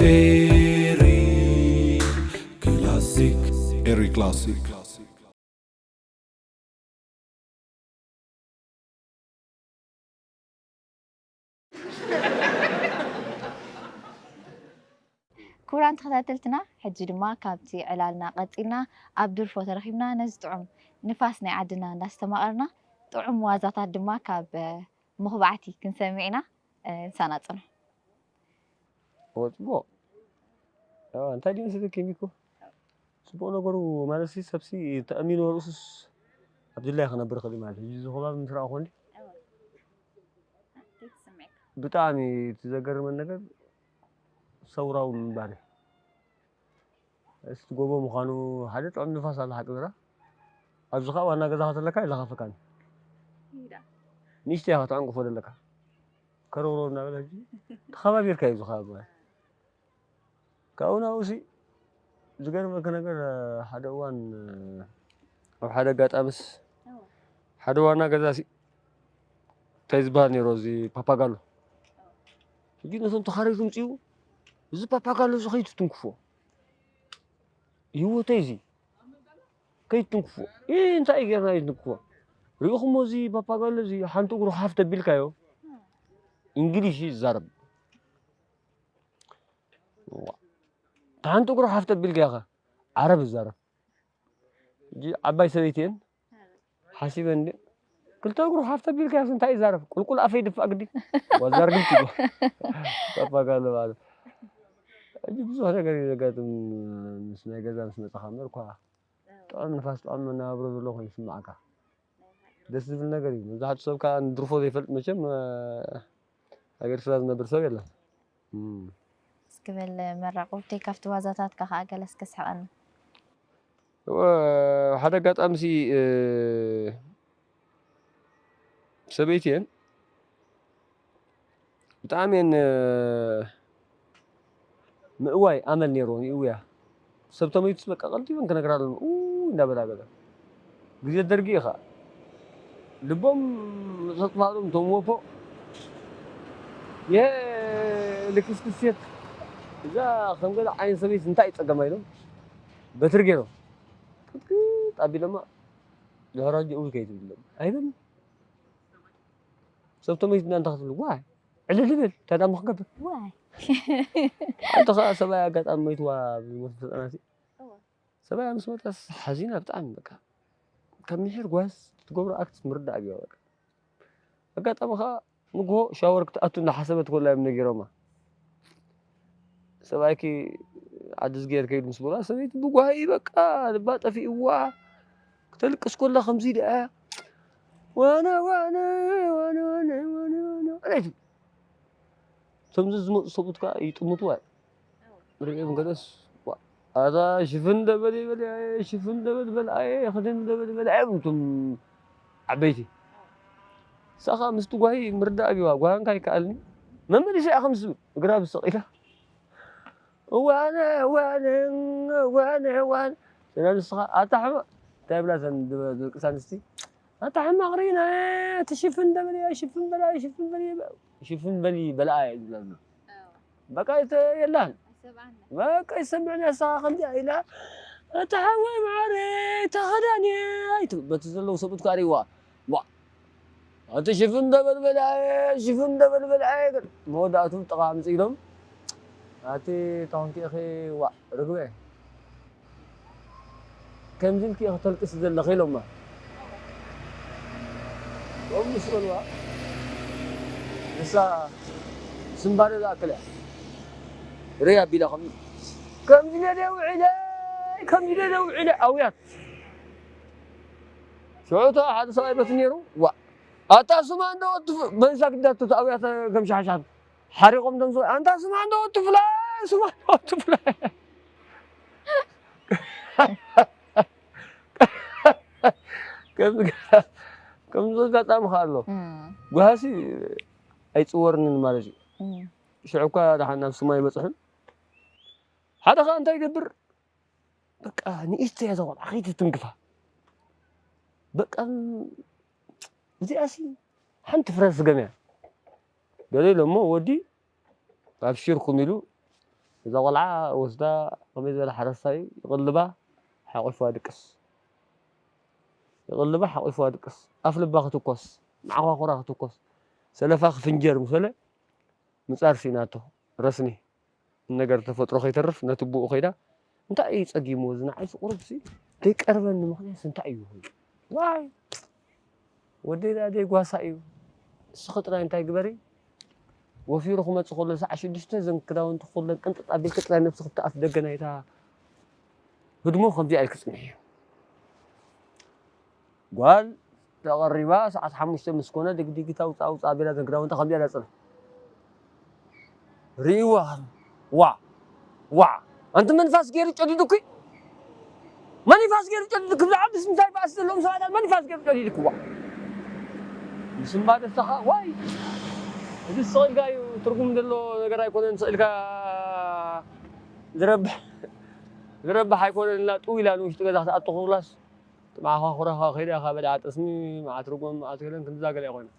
Eri Classic. Eri Classic. ክቡራን ተኸታተልትና፣ ሕጂ ድማ ካብቲ ዕላልና ቀጺልና ኣብ ድርፎ ተረኺብና። ነዚ ጥዑም ንፋስ ናይ ዓድና እንዳስተማቐርና፣ ጥዑም ዋዛታት ድማ ካብ፣ እ፣ መኹባዕቲ ክንሰምዕ ኢና። እ፣ ምሳና ጽንሑ። እወ፣ ጽቡቕ። ኣዋ፣ እንታይ ድዩ መሰለኪ ሚኮ? ጽቡቕ ነገሩ ማለት ሲ፣ ሰብሲ ተኣሚኑ ርእሱስ ኣብ ድላይ ክነብር ይኽእል እዩ ማለት እዩ። እዚ ከባቢ ምስ ረኣኹ እንዲ፣ ብጣዕሚ እቲ ዘገርመን ነገር ሰውራዊ ምንባር እዩ። እስቲ ጎቦ ምዃኑ ሓደ ጥዑም ንፋስ ኣሎ ሓቂ ግራ። ኣብዚ ኸዓ ዋና ገዛኻ ተለካ ኣይለኻፈካን። ንእሽተይ ኢኻ ተዕንቅፎ ዘለካ። ከረውረው እናበለ ሕጂ ተኸባቢርካ እዩ እዚ ከባቢ ማለት። ካብኡ ናብኡ ሲ ዝገርመካ ነገር ሓደ እዋን ኣብ ሓደ ኣጋጣሚስ ሓደ ዋና ገዛ ሲ እንታይ ዝበሃል ነይሩ እዚ ፓፓጋሎ። ሕጂ ነቶም ተኻረዩ ዝምፅኡ እዚ ፓፓጋሎ እዚ ከይትትንክፎ ህይወተይ እዚ ከይትንክፎ። እ፣ እንታይ ጌርና ይትንክፎ? ርኢኹሞ እዚ ፓፓጋሎ እዚ ሓንቲ እግሩ ሓፍ ተቢልካዮ እንግሊሽ እዩ ዝዛረብ። ዋ። እታ ሓንቲ እግሩ ሓፍ ተቢልካዮ ኸ ዓረብ ይዛረብ። ሕጂ ዓባይ ሰበይቲ እየን ሓሲበን እንዲ ክልተ እግሩ ሓፍ ተቢልካዮ እንታይ ይዛረብ? ቁልቁል ኣፈይ ድፋእ ግዲ። ዋዛር ግዲ። ፓፓጋሎ ማለት። ሕጂ ብዙሕ ነገር እዩ ዘጋጥም ምስ ናይ ገዛ ምስ መጻኻ እምበር እኳ ጥዑም ንፋስ ጥዑም መነባብሮ ዘሎ ኮይኑ ይስምዓካ። ደስ ዝብል ነገር እዩ። መብዛሕትኡ ሰብ ከዓ ንድርፎ ዘይፈልጥ መቸም ኣብ ኤርትራ ዝነብር ሰብ የለን። እም። እስኪ በል መራቑርተይ ካብቲ ዋዛታትካ ከዓ ገለ እስከ ስሕቐኒ። እወ፣ ሓደ ኣጋጣሚ ሲ እ፣ ሰበይቲ እየን ብጣዕሚ እየን እ፣ ምእዋይ ኣመል ነይርወን ይእውያ። ሰብ ተመይቱስ በቃ ቀልጢፈን ክነግራ ኣለዎ ኡ እንዳበላ ገለ ግዜ ደርጊ ኢኻ ልቦም ተጥፋእሎም እቶም ወፎ ይሄ ልክስክስ ሴት እዛ ከም ገለ ዓይነት ሰበይቲ እንታይ እዩ ጸገማ ኢሎም በትሪ ገይሮም ቅጥቅጥ ኣቢሎማ ድሕራጅ እው ከይትብሎም ኣይበል ሰብ ተመይትና እንታ ክትብሉ ዋይ ዕልል ይበል እንታይ ደኣ ክገብር ዋይ ኣንተ ኸዓ ሰብኣይ ኣጋጣሚ መይትዋ ብዝመስል ፈጠናሲ ሰብኣያ ምስ መጸስ ሓዚና ብጣዕሚ በቃ ካብ ምሒር ጓስ ትገብሮ ኣክት ምርዳእ ኣብያ በቃ ኣጋጣሚ ኸዓ ንግሆ ሻወር ክትኣቱ እናሓሰበት ኮላ እዮም ነጊሮማ ሰብኣይኪ ዓዲ ዝገር ከይዱ ምስ በላ ሰበይቲ ብጓሂ በቃ ልባ ጠፊእዋ ክተልቅስ ኮላ ከምዚ ደኣ ዋና ዋና ዋና ዋና ዋና ዋና ዋና ዋና ትብል እቶም ዝመፁ ሰብኡት ከዓ ይጥምትዋ እዮም ርእዮም ገለስ ኣታ ሽፍን ደበል ይበል ሽፍን ደበል በልኣየ ክድን ደበል በልኣየ እቶም ዓበይቲ ሳኻ ምስቲ ጓሂ ምርዳእ ኣብዋ ጓንካ ይከኣልኒ መመሊሰ እያ ከምዚ እግራ ብስቕ ኢላ እዋነ እዋነ እዋነ እዋነ ስና ንስኻ ኣታ ሕማቕ እንታይ ብላ ዘን ደቂ ኣንስቲ ኣታ ሕማቕ ርኢና እቲ ሽፍን ደበል እያ ሽፍን በላ ሽፍን በል ሽፍን በሊ በልኣ እያ ዝብላ ዘሎ በቃ የላን በቃ ይሰምዕን ያሳኻ ከምዚኣ ኢላ እታ ሓወይ ማዓረ እታ ኸዳን እያ ኣይትብል በቲ ዘለዉ ሰብኡት ካሪዋ ዋ ኣቲ ሽፍን ደበልበልኣየ ሽፍን ደበልበልኣየ መወዳእቱ ጥቓ ምፅኢሎም ኣቲ ታንኪ ኢኺ ዋ ርግበ ከምዚ ኢልኪ ኢኺ ተልቅሲ ዘለኺ ኢሎማ ከምኡ ምስ በልዋ ንሳ ስምባደ ዝኣክል እያ ርያ ኣቢላ ከም ከምዚ ኢለ ውዒለ ከምዚ ኢለ ውዒለ ኣውያት ሽዑ እታ ሓደ ሰብኣይ በቲ ነይሩ ዋ ኣታ ስማ እንዶ በንሳ ግዳቶ ኣውያት ከም ሻሓሻት ሓሪቖም ደም ኣንታ ስማ እንዶ ትፍላ ስማ እንዶ ትፍላ ከምዚ ኣጋጣሚ ከ ኣሎ ጓሃሲ ኣይፅወርንን ማለት እዩ ሽዑ እኳ ደሓን ናብ ስማ ይበፅሕን ሓደ ከዓ እንታይ ይገብር በቃ ንእሽተይ እያ እዛ ቆልዓ ከይትትንክፋ። በቃ እዚኣሲ ሓንቲ ፍረ ስገም እያ። ገለ ኢሎሞ ወዲ ኣብሽርኩም ኢሉ እዛ ቆልዓ ወስዳ ከመይ ዝበለ ሓረስታይ ይቕልባ ሓቂፍዋ ድቅስ። ይቕልባ ሓቂፍዋ ድቅስ። ኣፍ ልባ ክትኮስ፣ መዓዃኹራ ክትኮስ፣ ሰለፋ ክፍንጀር ምስ በለ ምጻር ስኢናቶ። ረስኒ ነገር ተፈጥሮ ከይተርፍ ነቲ ብኡ ከይዳ እንታይ እዩ ጸጊሙ እዚ ንዓይሲ ቁሩብሲ ዘይቀርበኒ ምኽንያትሲ እንታይ እዩ ይኾን? ዋይ ወደይ ደኣ ደይ ጓሳ እዩ። እስኺ ጥራይ እንታይ ግበሪ? ወፊሩ ክመጽእ ከሎ ሰዓት ሽዱሽተ እዘን ክዳውንቲ ኩለን ቅንጥጥ ኣቢልኪ ጥራይ ነብስኺ ኣብቲ ኣፍ ደገ ናይታ ህድሞ ከምዚኣ ኢልኪ ጽንሒ። ጓል ተቐሪባ ሰዓት ሓሙሽተ ምስ ኮነ ድግዲጊታ ውጻእ ውጻእ ኣቢላ እዘን ክዳውንታ ከምዚኣ ኢላ ጽንሒ። ርእይዋ ዋ ዋ ኣንቲ መንፋስ ገይሩ ጨዲዱኪ መንፋስ ገይሩ ጨዲዱኪ ብዛዕባ ምስ ምንታይ ባእሲ ዘለዎም ሰባት ኣል መንፋስ ገይሩ ጨዲዱኪ ዋ ምስምባ ደስታኻ ዋይ እዚ ስቕ ኢልካ እዩ ትርጉም ዘለዎ ነገር ኣይኮነን ስቕ ኢልካ ዝረብሕ ዝረብሕ ኣይኮነን እና ጥው ኢላ ንውሽጢ ገዛ ክትኣቱ ክብላስ መዓዃኹራኻ ከይዳ ካብ በልዓ ጠስሚ መዓት ርጎም መዓት ገለን ክንዛ ገለ ኮይና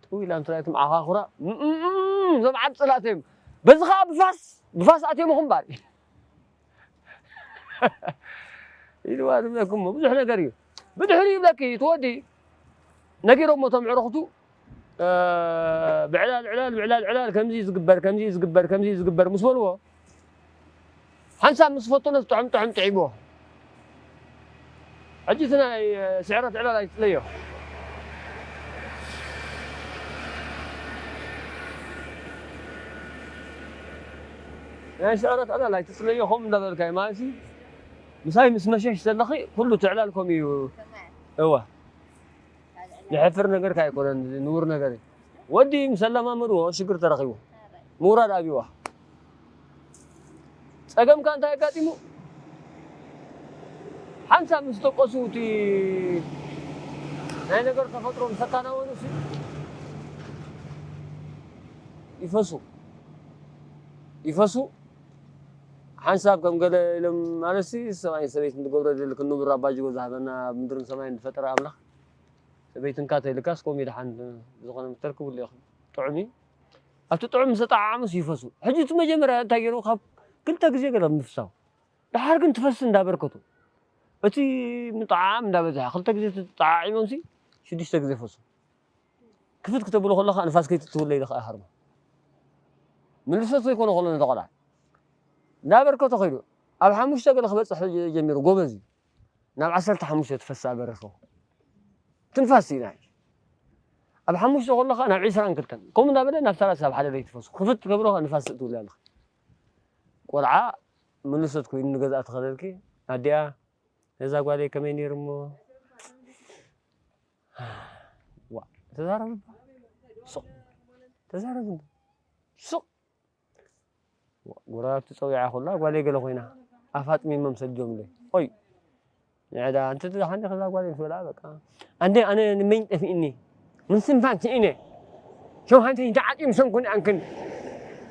ጥው ኢላ ምስ ራእየት መዓዃኹራ እም፣ እም፣ እም፣ እዞም ዓብ ጽላእቲ እዮም በዚ ኸዓ ብፋስ ብፋስ ኣትዮም ኹምባር ኢልዋ ዝብለኩም ብዙሕ ነገር እዩ ብድሕሪ ይብለኪ እቲ ወዲ ነጊሮሞ እቶም ዕረኽቱ ብዕላል ዕላል ብዕላል ዕላል ከምዚ ዝግበር ከምዚ ዝግበር ከምዚ ዝግበር ምስ በልዎ ሓንሳብ ምስ ፈተኖ ጥዑም ጥዑም ጥዒምዎ ሕጂ እቲ ናይ ስዕረት ዕላል ኣይትፅለዮ ናይ ስዕረት ዕላል ኣይትፅለዮ ከምኡ እንዳበልካ ማለት ምሳይ ምስ መሸሽ ዘለኺ ኩሉ ትዕላል ከምኡ እዩ እወ ዝሕፍር ነገርካ ኣይኮነን ንውር ነገር እዩ ወዲ ምስ ኣለማመድዎ ሽግር ተረኺቡ ምውራድ ኣብይዋ ጸገምካ እንታይ ኣጋጢሙ ሓንሳብ ምስ ደቀሱ እቲ ናይ ነገር ተፈጥሮ ምስ ኣካናወኑ ይፈሱ ይፈሱ ሓንሳብ ከም ገለ ኢሎም ማለትሲ ሰብኣይን ሰበይትን ዝገብሮ ዘለ ክንብር ኣባጅጎ ዝሃበና ኣብ ምድርን ሰማይን ዝፈጠረ ኣምላኽ ሰበይትንካ ተይልካስ ከምኡ ኢልሓን ዝኾነ ምስተርክብሉ ኢኹም ጥዑም እዩ ኣብቲ ጥዑም ዝተጠዓዓሙስ ይፈሱ ሕጂ እቲ መጀመርያ እንታይ ገይሩ ካብ ክልተ ግዜ ገለ ምፍሳው ደሓር ግን ትፈስ እንዳበርከቱ እቲ ምጥዓዓም እንዳበዝሐ ክልተ ግዜ ተጠዓዒሞምሲ ሽዱሽተ ግዜ ፈሱ ክፍት ክተብሎ ከለካ ንፋስ ከይትትውለይ ዝኸኣ ሃርሞ ምልሰት ዘይኮነ ከሎ ነተቆልዓ እንዳበርከቶ ከይዱ ኣብ ሓሙሽተ ገለ ክበፅሕ ጀሚሩ ጎበዝ እዩ ናብ ዓሰርተ ሓሙሽተ ትፈሳ በረከው ትንፋስ ኢና ኣብ ሓሙሽተ ከለካ ናብ ዒስራን ክልተን ከምኡ እንዳበለ ናብ ሰላሳ ኣብ ሓደ ለይቲ ፈሱ ክፍት ትገብሮ ንፋስ ትእትውላ ኣለካ ቆልዓ ምልሰት ኮይኑ ንገዝኣ ትኸደልኪ ኣዲኣ ነዛ ጓለይ ከመይ ነይሩ እሞ ዋ ተዛረብ ሱቕ ተዛረብ ሱቕ ጎረባብቲ ፀዊዓ ከላ ጓለይ ገለ ኮይና ኣፋ ጥሚሞም ሰዲዶምለይ ኦይ ንዕዳ እንተ ሓንቲ ከዛ ጓለይ ምስ በልዓ በቃ ኣንደ ኣነ ንመኝ ጠፊእኒ ምስትንፋስ ስኢነ ሸውሃንተ ተዓጢም ሰንኩን ኣንክን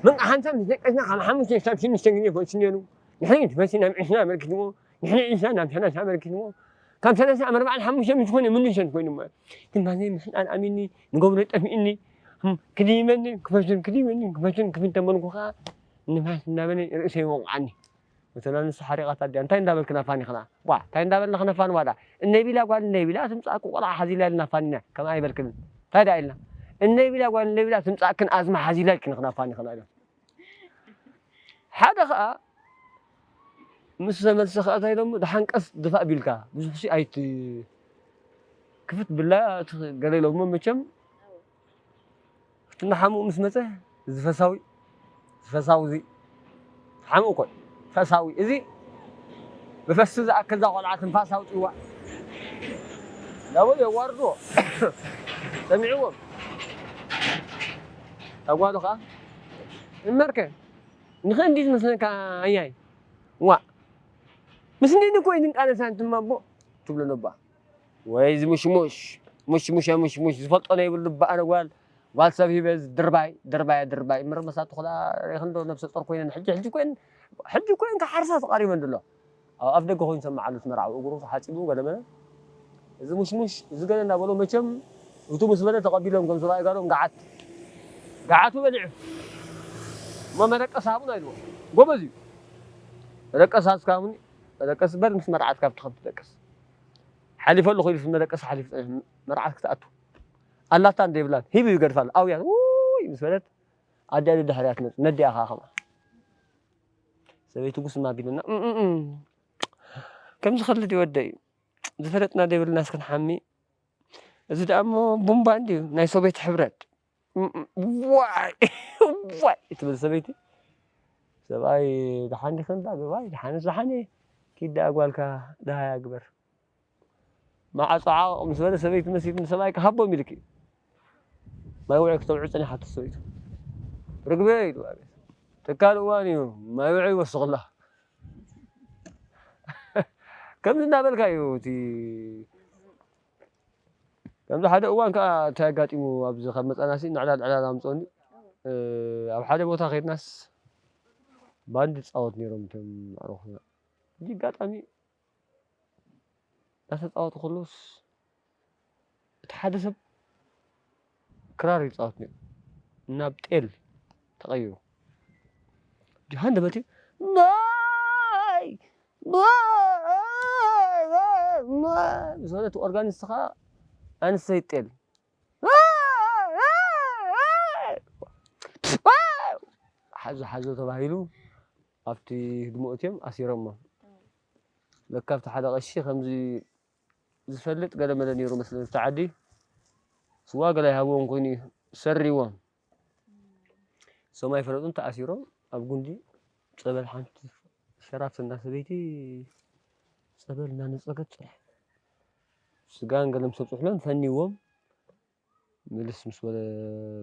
መንቃ ሓንሳ ምስ ደቀስና ካብ ሓሙሽተ ክሳብ ሽዱሽተ ግዜ ፈሱ ነይሩ ንሕና ትፈሲ ናብ ዕስና ኣመልኪትዎ ንሕና ዕስና ናብ ሰላሳ ኣመልኪትዎ ካብ ሰላሳ ኣብ ኣርባዓን ሓሙሽተ ምስ ኮነ ምንሸን ኮይኑ ማለት ትንፋሰይ ምሕጣን ኣሚኒ ንገብሮ ጠፊእኒ ክድይመኒ ክፈትን ክድይመኒ ክፈትን ክፍን ተመልኩ ከዓ ንፋስ እናበለ ርእሰይ ይወቕዓኒ በተና ንሱ ሓሪቓታ ድያ እንታይ እንዳበልክና ፋኒ ኸና ዋ እንታይ እንዳበልና ኸነፋንዋ ዳ እነይ ቢላ ጓል እነይ ቢላ ትምፃእኩ ቆልዓ ሓዚላ ኢልና ፋኒና ከምኣ ኣይበልክንን እንታይ ዳ ኢልና እነይ ቢላ ጓል እነይ ቢላ ትምፃእክን ኣዝማ ሓዚላ ኢልክን ኸና ፋኒ ኸና ኢሎም ሓደ ኸዓ ምስ ተመልሰ ኸዓ እንታይ ኢሎም ደሓን ቀስ ድፋእ ቢልካ ብዙሕ ሲ ኣይት ክፍት ብላ ገለ ኢሎሞ መቸም እቲ ንሓምኡ ምስ መጸ እዚ ፈሳዊ እዚ ፈሳዊ እዚ ሓምኡ ኮን ፈሳዊ እዚ ብፈሲ ዝኣክል እዛ ቆልዓ ትንፋስ ኣውፅዋ ዳበሉ የዋርድዎ ሰሚዕዎም ኣጓሉ ከዓ እመርከ ንኸእንዲ ዝመስለካ ኣያይ ዋ ምስ እንዲ ንኮይ ዝንቃለሳ እንትማ ኣቦ ትብሎ ነባ ወይ እዚ ሙሽሙሽ ሙሽሙሽ ሙሽሙሽ ዝፈልጦ ዘይብሉ በኣነ ጓል ጓል ሰብ ሂበ ድርባይ ድርባይ ድርባይ ምርመሳ ትኽላ ሬኽንዶ ነብሰ ጦር ኮይነን ሕጂ ሕጂ ኮይን ሕጂ ኮይን ከሓርሳ ተቃሪበን ድሎ ኣብ ኣፍ ደገ ኮይኑ ሰማዓሉ እቲ መርዓዊ እግሩ ተሓጺቡ ገለመለ። እዚ ሙሽሙሽ እዚ ገለ እንዳበሎ መቸም እቱ ምስ በለ ተቐቢሎም ከም ሰብኣይ ጋሎም ገዓት ገዓቱ በሊዑ እሞ መደቀስ ሃቡና ኢልዎ። ጎበዝ እዩ። መደቀስ ሃዝካሙኒ መደቀስ በል ምስ መርዓት ካብ ትኸብቲ ደቀስ ሓሊፈ ኣለኹ ኢሉ መደቀስ ሓሊፉ ጸኒሑ መርዓት ክትኣቱ ኣላታ እንደ ይብላን ሂብ ይገድፋል ኣውያት ውይ ምስ በለት ኣዲኣ ድሕሪያ ትመጽእ ነዲኣ ከኣ ከምኣ ሰበይቲ ጉስማ ቢልና ከምዚ ከልድ ይወደ እዩ ዝፈለጥና ደይብልና እስክንሓሚ እዚ ደኣ እሞ ቡምባ እንድዩ ናይ ሶቤት ሕብረት ዋይ ዋይ ትብል ሰበይቲ ሰብኣይ ደሓን ዲኸ እንዳ ግባይ ደሓንስ ደሓን እየ ኪድ ደኣ ጓልካ ደሃያ ግበር ማዓጾ ዓቕቕ ምስ በለ ሰበይቲ መሲሉ ንሰብኣይ ክሃቦም ኢልኪ ማይ ውዒ ክተውዒ ጸኒሓቶ ሰበይቱ ርግበ ኢሉ ኣቤት ትካል እዋን እዩ ማይ ውዒ ይወስኽላ ከምዚ እናበልካ እዩ እቲ ከምዚ ሓደ እዋን ከዓ እንታይ ኣጋጢሙ ኣብዚ ካብ መፃናሲ ንዕላል ዕላል ኣምፅኦኒ ኣብ ሓደ ቦታ ከድናስ ባንድ ፃወት ነይሮም እቶም ኣዕሩኽና እዚ ኣጋጣሚ እናተፃወቱ ከለውስ እቲ ሓደ ሰብ ክራር ይፃወት ነይሩ ናብ ጤል ተቐይሩ ጆሃን ደበቲ ማይ ማይ ማይ ማይ ምስ በለት ኦርጋኒስት ከዓ ኣንስተይቲ ጤል ሓዞ ሓዞ ተባሂሉ ኣብቲ ህድሞ እትዮም ኣሲሮሞ ለካ ኣብቲ ሓደ ቀሺ ከምዚ ዝፈልጥ ገለ መለ ነይሩ መስለኒ እቲ ዓዲ ስዋ ገለ ይሃብዎም ኮይኑ እዩ ሰሪዎም እሶም ኣይፈለጡን ተኣሲሮም ኣብ ጉንዲ ጸበል ሓንቲ ሸራፍ እና ሰበይቲ ጸበል እናነጸገት ጽራሕ ስጋን ገለ ምስ ኣብጽሑሎም ፈኒዎም ምልስ ምስ በለ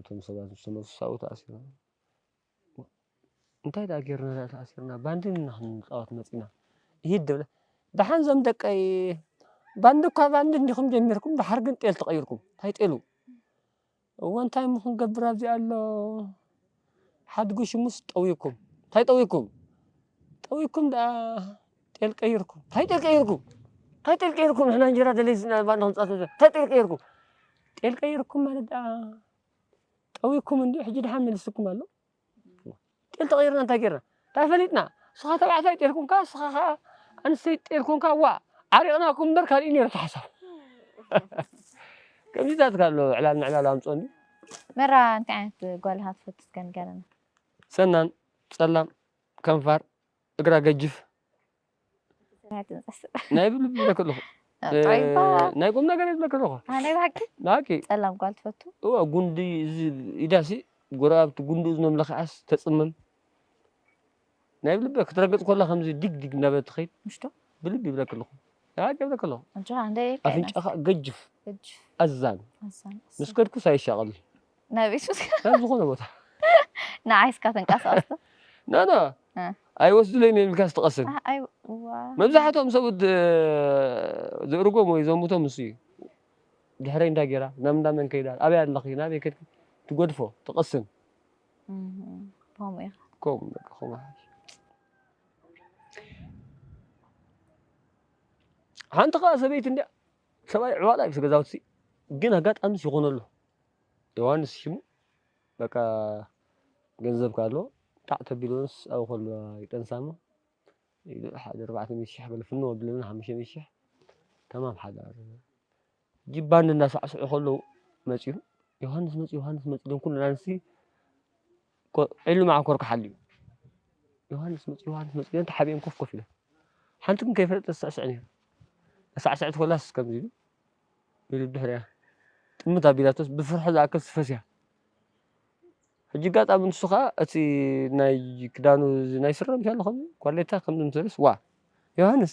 እቶም ሰባት ምስ ተመልሱ ሳኡ ተኣሲሮም እንታይ ደኣ ጌርና ደኣ ተኣሲርና ባንዲ ኢና ክንጻወት መጺና ይሂድ ደብለ ደሓን ዞም ደቀይ ባንዲ እኳ ባንዲ እንዲኹም ጀሚርኩም ደሓር ግን ጤል ተቐይርኩም እንታይ ጤሉ እወ እንታይ እሞ ክንገብር ኣብዚ ኣሎ ሓድጉ ሽሙስ ጠዊኩም እንታይ ጠዊኩም ጠዊኩም ደኣ ጤል ቀይርኩም እንታይ ጤል ቀይርኩም እንታይ ጤል ቀይርኩም ንሕና እንጀራ ደለይ ባንዲ ክንጻወት እንታይ ጤል ቀይርኩም ጤል ቀይርኩም ማለት ደኣ ጠዊኩም እንዲ ሕጂ ደሓን መልስኩም ኣሎ ጤል ተቐይርና እንታይ ጌርና እንታይ ፈሊጥና ስኻ ተባዕታይ ጤል ኮንካ ስኻ ከዓ ኣንስተይቲ ጤል ኮንካ ዋ ዓሪቕናኩም እምበር ካልእ ነይሩ ተሓሳብ ከምዚታት ካሎ ዕላል ንዕላል ኣምፅኦ እንዲ መራ እንታይ ዓይነት ጓል ኢኻ ትፈቱ እስከ ንገረና ሰናን ፀላም ከንፋር እግራ ገጅፍ ናይ ብልቢ ይብለክ ኣለኹ ናይ ቁም ነገር ይብለክ ኣለኹ ናይ ብሓቂ ብሓቂ ፀላም ጓል ትፈቱ እዋ ጉንዲ እዚ ኢዳሲ ጎረባብቲ ጉንዲ እዝኖም ለኺዓስ ተፅምም ናይ ብልቢ ክትረግፅ ኮላ ከምዚ ዲግ ዲግ እናበለት ትኸይድ ምሽቶ ብልቢ ይብለክ ኣለኹ ሓቂ ይብለክ ኣለኹ ኣፍንጫኻ ገጅፍ ኣዛን ምስ ከድኩስ ኣይሻቐል ናብ ዝኾነ ቦታ ንዓይስካ ተንቀሳቐስቶ ናና ኣይወስድለይን ኢልካ ስትቐስን መብዛሕትኦም ሰብኡት ዝእርጎም ወይ ዘሙቶም እሱ እዩ ድሕረይ እንዳ ጌራ ናብ እንዳ መን ከይዳ ኣበይ ኣለኺ ናበይ ከድኪ ትጎድፎ ትቐስን ከምኡ ኢኻ ከምኡ በቃ ከምኡ ሓንቲ ከዓ ሰበይቲ እንዲያ ሰብኣይ ዕዋላ እዩ ገዛውቲ ግን ኣጋጣሚ ይኾነሉ ዮሃንስ ሽሙ በቃ ገንዘብ ካሎ ጣዕ ተቢሎንስ ኣብኡ ከሎ ይጠንሳሞ ኢሉ ሓደ ኣርባዕተ ሚእቲ ሽሕ ገለ ፍኖ ኣቢሎምን ሓሙሽተ ሚእቲ ሽሕ ተማም ሓዳር ጂባንድ እናሳዕስዑ ከለዉ መፅኡ ዮሃንስ መፅኡ ዮሃንስ መፅኡ ኢሎም ኩለን ኣንስቲ ዒሉ መዓኮር ክሓልዩ ዮሃንስ መፅኡ ዮሃንስ መፅኡ ኢለን ተሓቢኦም ኮፍ ኮፍ ኢለን ሓንቲ ግን ከይፈለጠ ተስዕስዕ ነይሩ ተሳዕስዕቲ ኮላስ ከምዚ ኢሉ ኢሉ ድሕሪያ ጥምት ኣቢላቶስ ብፍርሒ ዝኣክል ስፈስያ ሕጂ ኣጋጣሚ ንሱ ከዓ እቲ ናይ ክዳኑ ናይ ስረ ምሽ ኣሎ ከምዚ ኳሌታ ከምዚ ምስ በለስ ዋ ዮሃንስ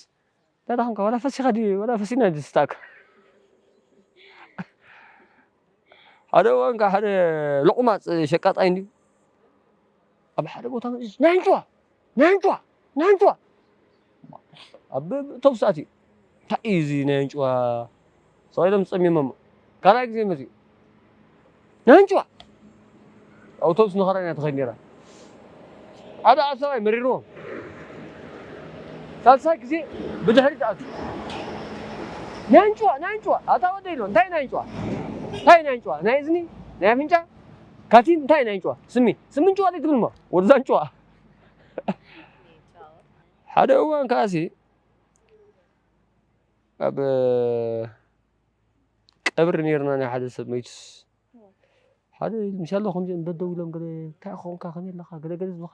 እንታይ ደኣ ኮንካ ዋላ ፈሲኻ ድዩ ዋላ ፈሲና ድዩ ስታክ ሓደ እዋን ከዓ ሓደ ሎቑማፅ ሸቃጣይ እንድዩ ኣብ ሓደ ቦታ መፅዩ ናይ ኣንጭዋ ናይ ኣንጭዋ ናይ ኣንጭዋ ኣብ ተውሳእቲ እንታይ እዩ እዚ ናይ ኣንጭዋ ሰቕ ኢሎም ጸሚሞም ካልኣይ ግዜ መፅኡ ናይ ኣንጭዋ ኣውቶቡስ ነኸራን እያ ትኸይድ ነይራ ሓደ ዓብ ሰብኣይ መሪርዎ ሳልሳይ ግዜ ብድሕሪት ኣቱ። ናይ ኣንጭዋ፣ ናይ ኣንጭዋ፣ ኣታ ወደይ ኢሎ፣ እንታይ ናይ ኣንጭዋ? እንታይ ናይ ኣንጭዋ? ናይ እዝኒ፣ ናይ ኣፍንጫ፣ ካቲም፣ እንታይ ናይ ኣንጭዋ? ስሚ፣ ስሚ ኣንጭዋ ዘይትብል እሞ፣ ወድዛ ኣንጭዋ። ሓደ እዋን ከኣሲ ኣብ ቀብሪ ነይርና ናይ ሓደ ሰብ መይቱስ ሓደ ኢሉ ምሻሎ ከምዚ እንደ ደው ኢሎም ገለ እንታይ ኾንካ ከመይ ኣለኻ ገለ ገለ ዝብኻ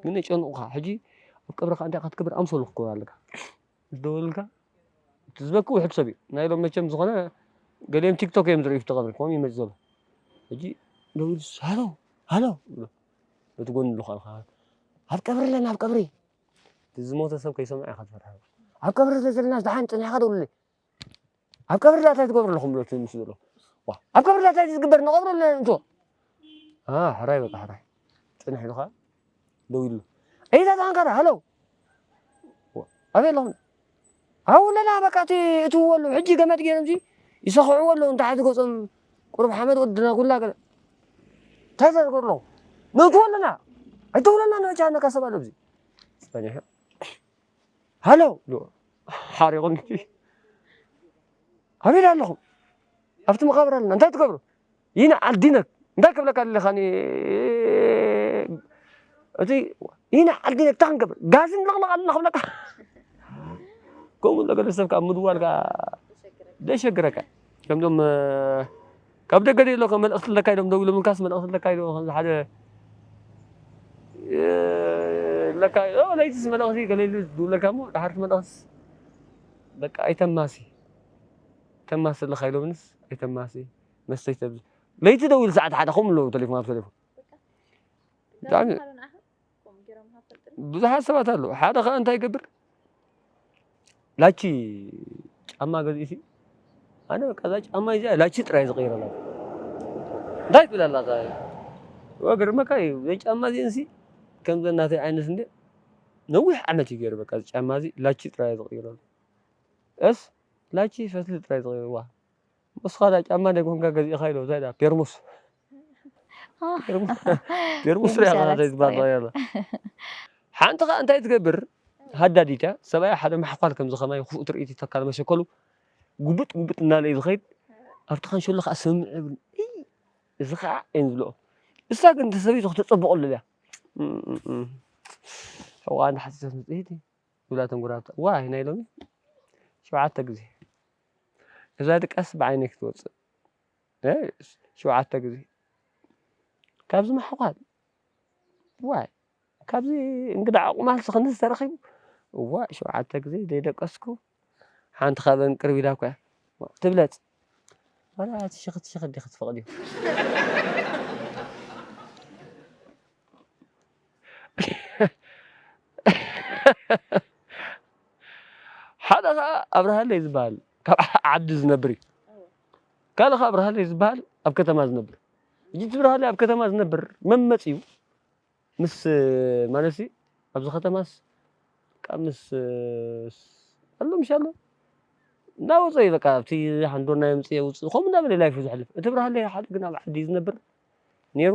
ግን የጨንቑኻ። ሕጂ ኣብ ቀብርኻ እንታይ ኢኻ ትገብር ኣምሰሉ ክትገብር ኣለካ። ዝደወልልካ እቲ ዝበኪ ውሕድ ሰብ እዩ። ናይ ሎም መቸም ዝኾነ ገሊኦም ቲክቶክ እዮም ዝርእዩ ኣብቲ ቀብሪ ከምኡ ይመጽእ ዘሎ። ሕጂ ደው ኢሉስ ሃሎ ሃሎ ይብሎ። በቲ ጎኒ ኣለኹ ኣልካ ኣብ ቀብሪ ኣለና ኣብ ቀብሪ እቲ ዝሞተ ሰብ ከይሰምዖ ኢኻ ትፈርሕ። ኣብ ቀብሪ ስለ ዘለና ደሓን ጽኒሕካ ደውልለይ። ኣብ ቀብሪ ዳታ ትገብር ኣለኹም ብሎ ትምልሱ ዘሎ። ዋ፣ ኣብ ቀብሪ ዳታ ዝግበር ንቐብሮ ኣለና እንቶ። አ፣ ሕራይ በቃ ሕራይ። ጽንሕ ኢሉ ኸዓ ደው ኢሉ። እይ ዳታ ሃንካራ ሃሎ። ዋ፣ ኣበይ ኣለኹም? ኣብኡ ኣለና በቃ እቲ እትውዎ ኣለዉ። ሕጂ ገመድ ገይሮም ሲ ይሰኽዕዎ ኣለዉ። እንተ ሓዚ ገጾም ቁሩብ ሓመድ ወድና ኩላ ገለ። እንታይ ዘርገ ኣለኹ? ንእትዎ ኣለና። ኣይትውለና ንመቻ ነካ ሰብ ኣሎ ኣብዚ። ጸኒሑ። ሃሎ። ሓሪቑኒ። ኣበይ ኣለኹም? ኣብቲ መቓብር ኣለና። እንታይ ትገብሩ? ይንዓል ዲነክ። እንታይ ክብለካ ኣለኻኒ? እቲ ይንዓል ዲነክ እንታይ ክንገብር? ጋዝ ንለቕለቕ ኣለና ክብለካ። ከምኡ ለገለ ሰብ ካብ ምድዋል ከኣ ደሸግረካ። ከምዞም፣ እ፣ ካብ ደገ ደይ ኣለካ መልእኽቲ ኣለካ ኢሎም ደው ኢሎምልካስ መልእኽቲ ኣለካ ኢሎም ከምዚ ሓደ፣ እ፣ ለካ፣ ኦ፣ ለይትስ መልእኽቲ ገለ ኢሉ ዝድውለካ እሞ ድሓርቲ መልእኽትስ በቃ ኣይተማሲ። ተማሲ ኣለካ ኢሎምንስ ኣይተማሲ። መስተይ ተብዝ-፣ ለይቲ ደው ኢሉ ሰዓት ሓደ ከምኡ ኣለዉ ተሌፎን ኣብ ተሌፎን። ብጣዕሚ ብዙሓት ሰባት ኣለዉ። ሓደ ኸኣ እንታይ ይገብር? ላቺ ጫማ ገዚእሲ፣ ኣነ በቃ እዛ ጫማ እዚኣ ላቺ ጥራይ ዝቕይረላ። እንታይ ትብል ኣላ እዛ? ወግርመካ እዩ። እዘን ጫማ እዚአንሲ ከምዘን ናተይ ዓይነት እንደ ነዊሕ ዓመት እዩ ገይሩ። በቃ እዚ ጫማ እዚ ላቺ ጥራይ ዝቕይረሉ። እስ ላቺ ፈትሊ ጥራይ ዝቕይርዋ። ንስኻ ዳ ጫማ ደይ ኮንካ ገዚእኻ ኢሎ፣ እንታይ ዳ ፔርሙስ? ፔርሙስ፣ ፔርሙስ ሪኣ ኸዓ እንታይ ዝበሃል ሪኣ ኣላ። ሓንቲ ኸዓ እንታይ ትገብር? ሃዳዲት እያ። ሰብኣያ ሓደ ማሕኳል ከምዚ ኸማይ ክፉእ ትርኢት ይተካል መሸከሉ። ጉብጥ ጉብጥ እናለ እዩ ዝኸይድ። ኣብቲ ካንሸሎ ኸዓ ስምምዕ ይብል። እይ፣ እዚ ኸዓ እየን ዝብልኦ። እሳ ግን እቲ ሰበይቱ ክተጸብቐሉ እያ። እም፣ እም፣ እም። ሕቖኣ እንዳሓሰሰት መጽኢት ይብላ እተን ጎረባብታ። ዋይ፣ ናይ ሎሚ ሸውዓተ ግዜ። እዛ ድቃስ ብዓይነይ ክትወጽእ። እ፣ ሸውዓተ ግዜ። ካብዚ ማሕኳል። ዋይ፣ ካብዚ እንግዳ ዕቑማልሲ ክንድዚ ተረኺቡ። እዋይ፣ ሸውዓተ ግዜ ዘይደቀስኩ። ሓንቲ ካብአን ቅርብ ኢላ እኮ እያ። ትብለጽ። ዋላ ትሽኽት ሽኽት ዲኺ ትፈቕድዮ? ሓደ ኸዓ ኣብርሃለይ ዝበሃል ካብ ዓዲ ዝነብር እዩ። ካልእ ኸዓ ኣብርሃለይ ዝበሃል ኣብ ከተማ ዝነብር። ሕጂ እቲ ብርሃለይ ኣብ ከተማ ዝነብር መመፂኡ ምስ ማለትሲ ኣብዚ ከተማስ ካብ ምስ ኣሎ ምሽ ኣሎ እናወፀ እዩ። በቃ ኣብቲ ሓንዶ ናይ ምፅእ ውፅእ ከምኡ እናበለ ላይፉ ዘሕልፍ። እቲ ብርሃለይ ሓደ ግን ኣብ ዓዲ እዩ ዝነብር ነይሩ።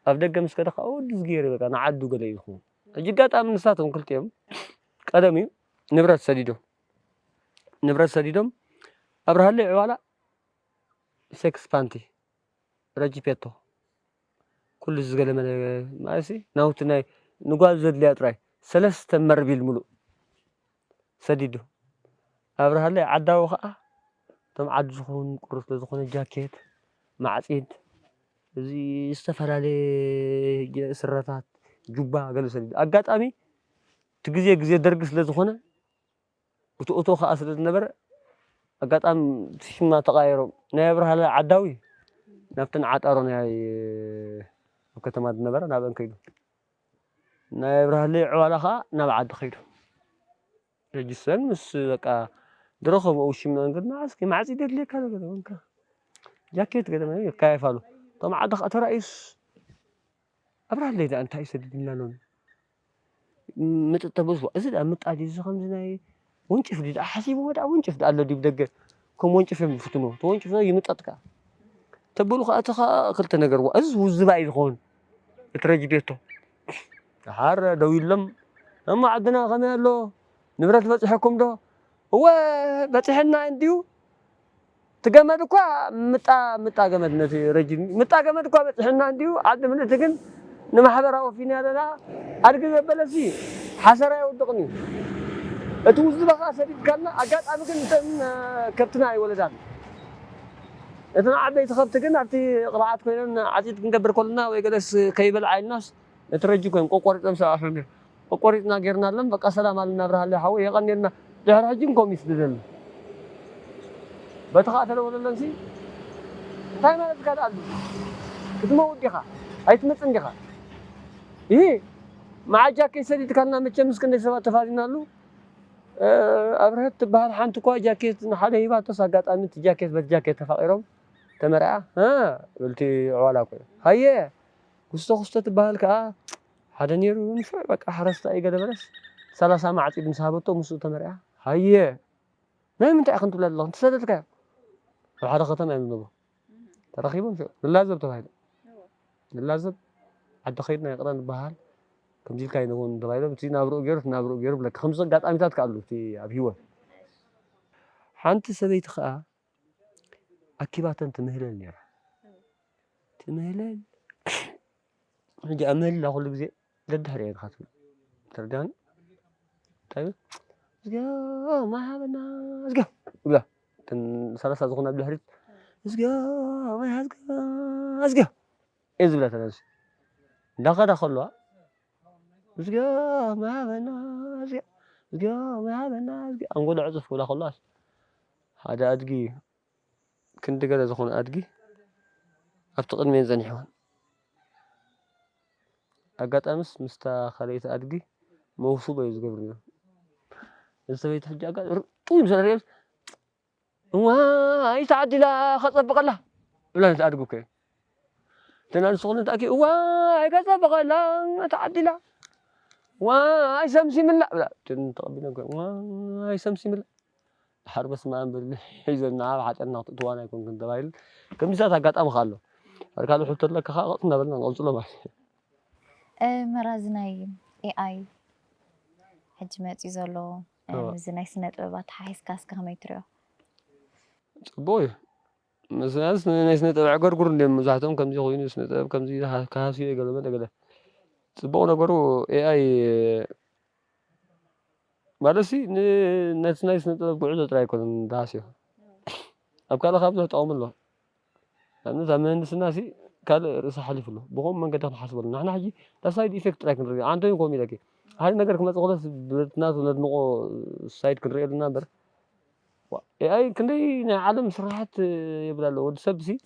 ኣብ ደገ ምስ ከደ ከዓ ወዲ ዝገይሩ በቃ ንዓዱ ገለ እዩ ዝኸውን። ሕጂ ኣጋጣሚ ንሳቶም ክልቲኦም ቀደም እዩ ንብረት ሰዲዶም፣ ንብረት ሰዲዶም ኣብርሃለይ ዕዋላ ሴክስ ፓንቲ ረጂፔቶ ኩሉ ዝገለመለ ማለትሲ ናውቲ ናይ ንጓል ዘድልያ ጥራይ ሰለስተ መርቢል ሙሉእ ሰዲዱ። ኣብርሃለይ ዓዳዊ ኸዓ እቶም ዓዲ ዝኸውን ቅሩብ ስለ ዝኾነ ጃኬት፣ ማዕጺድ፣ እዚ ዝተፈላለየ ጀ-፣ ስረታት፣ ጁባ ገለ ሰዲዱ። ኣጋጣሚ እቲ ግዜ ግዜ ደርጊ ስለ ዝኾነ እቶ እቶ ኸዓ ስለ ዝነበረ ኣጋጣሚ እቲ ሽማ ተቐያይሮም። ናይ ኣብርሃለይ ዓዳዊ ናብተን ዓጣሮ ናይ ኣብ ከተማ ዝነበራ ናብአን ከይዱ። ናይ ኣብርሃለይ ዕዋላ ኸዓ ናብ ዓዲ ከይዱ። ረጅሰን ምስ በቃ ድሮ ከምኡ ሽምዐን ግን መዓስኪ ማዕጺድ የድልየካ ነገር ወንካ ጃኬት ገለ ነገር ይካየፋሉ። እቶም ዓዲ ኸዓ ተራእዩስ ኣብርሃለይ ደኣ እንታይ ይሰድድና ሎሚ? ምጥጥ ተበዝሖ። እዚ ደኣ ምጣድ እዩ፣ እዚ ከምዚ ናይ ወንጭፍ ድዩ ደኣ ሓሲብዎ ደኣ ወንጭፍ ደኣ ኣሎ ድዩ ብደገ? ከም ወንጭፍ እዮም ዝፍትንዎ። ተወንጭፍ ይምጠጥ ከኣ። ተበሉ ከኣ እቲ ከኣ ክልተ ነገር ዋ፣ እዚ ውዝባ እዩ ዝኸውን። እቲ ረጅቤቶ። ደሓር ደው ኢሎም፣ "እሞ ዓድና ከመይ ኣሎ?" ንብረት በጺሐኩም ዶ? እወ በጺሐና እንድዩ። እቲ ገመድ እኳ ምጣ ምጣ ገመድ ነቲ ረጅም ምጣ ገመድ እኳ በጺሐና እንድዩ። ዓዲ ምልእቲ ግን ንማሕበራዊ ፊንያለላ ኣድጊ ዘበለሲ ሓሰር ኣይወድቕን እዩ። እቲ ውዝባ ኸኣ ሰዲድካልና፣ ኣጋጣሚ ግን እተን ከብትና ኣይወለዳን። እተን ዓበይቲ ከብቲ ግን ኣብቲ ቅብዓት ኮይነን ዓፂድ ክንገብር ከለና ወይ ገለስ ከይበልዓ ኢልናስ ነቲ ረጂ ኮይን ቆቆሪፀም ሰብኣሶም ቆቆሪፅና ጌርናለን። በቃ ሰላም ኣልና ኣብርሃለ ሓወይ የቐንየልና። ድሕሪ ሕጂ እንኮም ይስድደሉ በቲ ኸኣ ተደወለለንሲ እንታይ ማለት ካልእ ኣሉ ክትመውት ዲኻ ኣይትመፅን ዲኻ? ይህ መዓጃ ከይሰዲድካልና መቸም ምስ ክንደይ ሰባት ተፋዚናሉ። ኣብርሀት ትበሃል ሓንቲ እኳ ጃኬት ንሓደ ሂባቶስ ኣጋጣሚ እቲ ጃኬት በቲ ጃኬት ተፋቒሮም ተመርዓ። በልቲ ዕዋላ እኮ ሃየ ክስቶ ክስቶ ትበሃል ከዓ ሓደ ነይሩ ንፉዕ በቃ ሓረስታይ ገለ በለስ ሰላሳ ማዕፂድ ምስ ሃበቶ ምስኡ ተመርዓ። ሃየ ናይ ምንታይ ኢኽን ትብላ ኣለኽን ትሰደድካዮ ኣብ ሓደ ከተማ እዮም ዝነብሩ። ተረኺቦም ሽዑ ንላዘብ ተባሂሉ ንላዘብ ዓዲ ኸይድና ይቕረ ንበሃል። ከምዚ ኢልካ ኣይነውን ተባሂሎም እቲ ናብርኡ ገይሩ እቲ ናብርኡ ገይሩ ብለካ ከምዚ ኣጋጣሚታት ከኣሉ እቲ ኣብ ሂወት ሓንቲ ሰበይቲ ከዓ ኣኪባተን ትምህለል ነይራ። ትምህለል ሕጂ ኣብ ምህልላ ኩሉ ግዜ ደድሕሪ እየ ኢኻ ትብል ተርዳኒ እንታይ እዝግዮ ማይ ሃበና እዝግዮ ይብላ እተን ሰላሳ ዝኾና ብድሕሪት እዝግዮ ማይ ሃዝጋ እዝግዮ እየ ዝብላ ተናንስ እንዳኸዳ ከለዋ እዝግዮ ማይ ሃበና እዝግዮ እዝግዮ ማይ ሃበና እዝግዮ ኣንጎሎ ዕፅፍ ክብላ ከለዋስ ሓደ ኣድጊ ክንዲ ገለ ዝኾነ ኣድጊ ኣብቲ ቅድሜን ጸኒሕወን። ኣጋጣምስ ምስታ ካልኣይቲ ኣድጊ መውስቦ እዩ ዝገብር ነይሩ። እዚ ሰበይቲ ሕጂ ኣጋ ርጡይ ምስ ረኣየስ እዋይ ተዓዲላ ከጸብቐላ ብላ ነቲ ኣድጊ እኮ እዩ። እተን ኣንስቲ ኩለን ተኣኪቡ እዋይ ከጸብቐላ ተዓዲላ ዋይ ሰምሲምላ ብላ እተን ተቐቢለን እኮ እዋይ ሰምሲምላ ሓርበስ ማን በሊ ሒዘና ኣብ ሓጢኣትና ክትእትዋና ኣይኮንክን ተባሂሉ ከምዚታት ኣጋጣሚ ከ ኣሎ ካልእ ሕቶ ኣለካ ከዓ ቀጥ እናበልና ንቐፅሎ ማለት እዩ። መራዚ ናይ ኤኣይ ሕጂ መፅዩ ዘሎ እዚ ናይ ስነ ጥበብ ኣተሓሒዝካ እስከ ከመይ ትሪኦ? ፅቡቅ እዩ ምስናስ ናይ ስነ ጥበብ ዕገርጉር እንዲም መብዛሕትኦም ከምዚ ኮይኑ ስነ ጥበብ ከምዚ ክሃስዩ ገለ መለ ገለ ፅቡቅ ነገሩ ኤኣይ ማለት ሲ ነቲ ናይ ስነ ጥበብ ጉዕዞ ጥራይ ኣይኮነን ዝሃስዮ ኣብ ካልእ ካብ ብዙሕ ጠቕሚ ኣሎ ንኣብነት ኣብ ምህንድስና ሲ ካልእ ርእሲ ሓሊፉ ኣሎ ብኸም መንገዲ ክንሓስበሉ ንሕና ሕጂ ዳ ሳይድ ኢፌክት ጥራይ ክንርኢ ኣንቶኒ ከምኡ ኢለኪ ሓደ ነገር ክመፅእ ከሎስ ብናቱ ነድንቆ ሳይድ ክንርኢ ኣለና እምበር ኤኣይ ክንደይ ናይ ዓለም ስራሓት የብል ኣሎ ወዲ ሰብ ሲ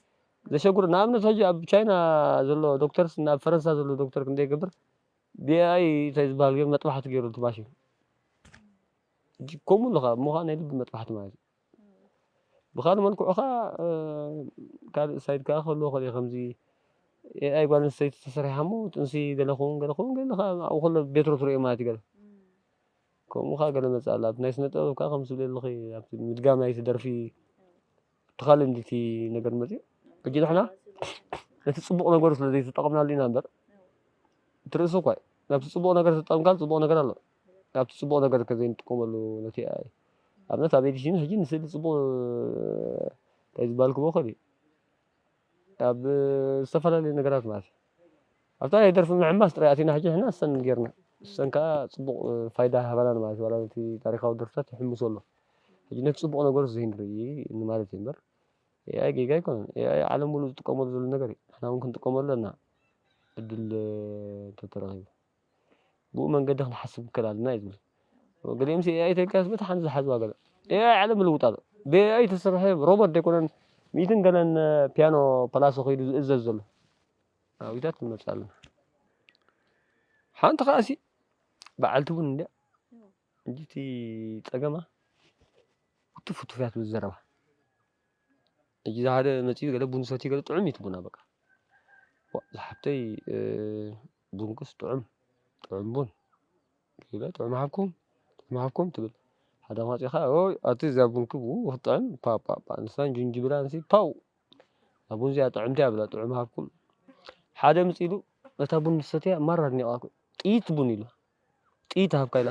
ዘሸጉር ንኣብነት ሕጂ ኣብ ቻይና ዘሎ ዶክተርስ ናብ ፈረንሳ ዘሎ ዶክተር ክንደይ ይገብር ብኤኣይ እንታይ ዝበሃል ገይሩ መጥባሕቲ ገይሩ እቲ ማሽን ከምኡ ኣለካ እሞ ከዓ ናይ ልቢ መጥባሕቲ ማለት እዩ ብካልእ መልክዑ ከዓ ካልእ ሳይድ ከዓ ከሎ ከ ከምዚ ኤኣይ ጓል ኣንስተይቲ ተሰሪሓ እሞ ጥንሲ ገለ ክውን ገለ ክውን ገለ ከዓ ኣብኡ ከሎ ቤትሮ ትሪኦ ማለት እዩ ገለ ከምኡ ከዓ ገለ መፅእ ኣላ ኣብቲ ናይ ስነ ጥበብ ከዓ ከም ትብሊ ኣለኺ ኣብቲ ምድጋም ናይቲ ደርፊ እቲ ካልእ እንዲ እቲ ነገር መፅኡ ሕጂ ንሕና ነቲ ፅቡቕ ነገሩ ስለ ዘይተጠቐምናሉ ኢና እምበር እቲ ርእሲ እኳ እዩ ናብቲ ፅቡቕ ነገር ተጠቐምካሉ ፅቡቕ ነገር ኣሎ ናብቲ ፅቡቕ ነገር ከ ዘይንጥቀመሉ ነቲ ኣብነት ኣብ ኤዲሽን ሕጂ ንስእሊ ፅቡቕ እንታይ ዝበሃል ክቦ ኸል ኣብ ዝተፈላለዩ ነገራት ማለት ኣብታ ናይ ደርፊ ምሕማስ ጥራይ ኣቲና ሕጂ ሕና እሰን ጌርና እሰን ከዓ ፅቡቕ ፋይዳ ሃበናን ማለት ዋላ ነቲ ታሪካዊ ደርፍታት ይሕምሱ ኣሎ ሕጂ ነቲ ፅቡቕ ነገሩ ዘይንርኢ ንማለት እዩ እምበር ኤኣይ ጌጋ ኣይኮነን ኤኣይ ዓለም ሙሉእ ዝጥቀመሉ ዘሎ ነገር እዩ ንሕና እውን ክንጥቀመሉ ኣለና ዕድል ተተረኺቡ ብኡ መንገዲ ክንሓስብ ክከል ኣለና እዩ ዝብል ገሊኦም ሲ ኤኣይ ተልካስ በታ ሓንቲ ዝሓዝዋ ገለ ኤኣይ ዓለም ልውጥ ኣሎ ብኤኣይ ተሰርሐ ሮቦት ደይኮነን ሚእትን ገለን ፒያኖ ፓላሶ ከይዱ ዝእዘዝ ዘሎ ኣዊታት ንመርፅ ኣለና ሓንቲ ከዓሲ በዓልቲ እውን እንድያ ሕጂ እቲ ፀገማ ውትፍ ውትፍ እያ ትብል ዘረባ ሕጂ ዝሓደ መፂኡ ገለ ቡን ሰትዩ ገለ ጥዑም እዩ እቲ ቡና በቃ ዝሓብተይ ቡንኩስ ጥዑም ጥዑም ቡን ኢለ ጥዑም ሃብኩም ጥዑም ሃብኩም ትብል ሓደ መፂኻ ኦይ ኣቲ እዛ ቡንኪ ብኡ ክትጥዕም ፓፓፓ ንሳን ጅንጅብላን ሲ ፓው እዛ ቡን እዚኣ ጥዕምቲ እያ ብላ ጥዑም ሃብኩም ሓደ ምፂ ኢሉ እታ ቡን ዝሰትያ ማራ ኣድኒቓ ጥይት ቡን ኢሉ ጥይት ሃብካ ኢላ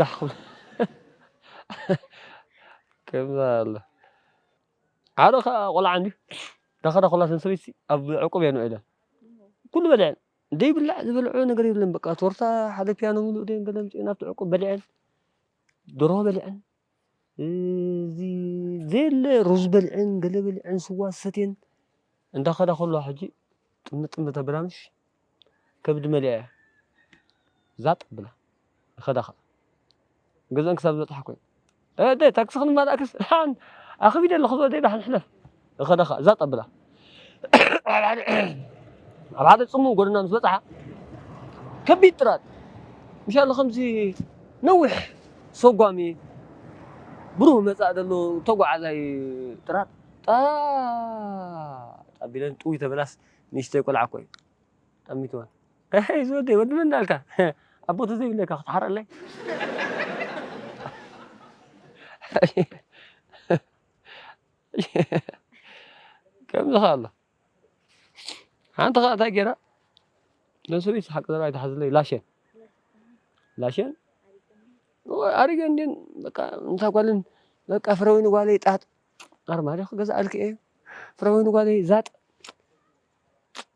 ጋሕ ክብል። ከምዛ ኣሎ። ሓደ ኸዓ ቆልዓ እንዲ ዳኸዳ ኮላተን ሰበይቲ ኣብ ዕቁብ እየን ውዒለን። ኩሉ በልዐን። ዘይብላዕ ዝበልዐኦ ነገር የለን። በቃ ቶርታ ሓደ ፒያኖ ሙሉእ ደን ገለ ኣምፂኤን ኣብቲ ዕቁብ በልዐን። ደርሆ በልዐን። እዚ ዘየለ ሩዝ በልዐን፣ ገለ በልዐን፣ ስዋ ሰትየን። እንዳኸዳ ከለዋ ሕጂ ጥምጥም ተብላ ምሽ ከብዲ መሊኣ እያ። ዛጥ ብላ። ይኸዳ ኸዓ። ገዛን ክሳብ ዝበጽሓ ኮይኑ። "እ፣ ኣደ፣ ታክሲ ክንመላእክስ?" "ሓን፣ ኣኽቢደ ኣለኹ፣ ወደይ፣ ዳሕን ሕለፍ።" ይኸዳ ኸዓ። ዛጥ ኣብላ። ኣብ ሓደ፣ ኣብ ሓደ ጽምው ጎደና ምስ በጽሓ፣ ከቢድ ጥራጥ። ምሻሎ ከምዚ ነዊሕ ሰጓሚ ብሩህ መጻእ ዘሎ ተጓዓዛይ ጥራጥ። ጣ-፣ ጣቢለን ጥውይ ተበላስ ንእሽተይ ቆልዓ እኮ እዩ። ጠሚትወን። "ሄይ፣ ዝወደይ፣ ወዲ መን እንዳልካ? ኣቦ ተዘይብለካ ክትሓረለይ?" ከምዚ ኸኣ ኣሎ። ሓንቲ ኸኣ እንታይ ገይራ? ነሰበይቲ ሓቂ ዘረባ ኣይትሓዝለይ፣ ላሸን። ላሸን? እወ፣ ኣሪገን እንድየን፣ በቃ፣ እንታ ጓልን፣ በቃ፣ ፍረወይኒ ጓለይ ጣጥ። ኣርማድዮ ክገዝኣልኪ እየ፣ ፍረወይኒ ጓለይ ዛጥ።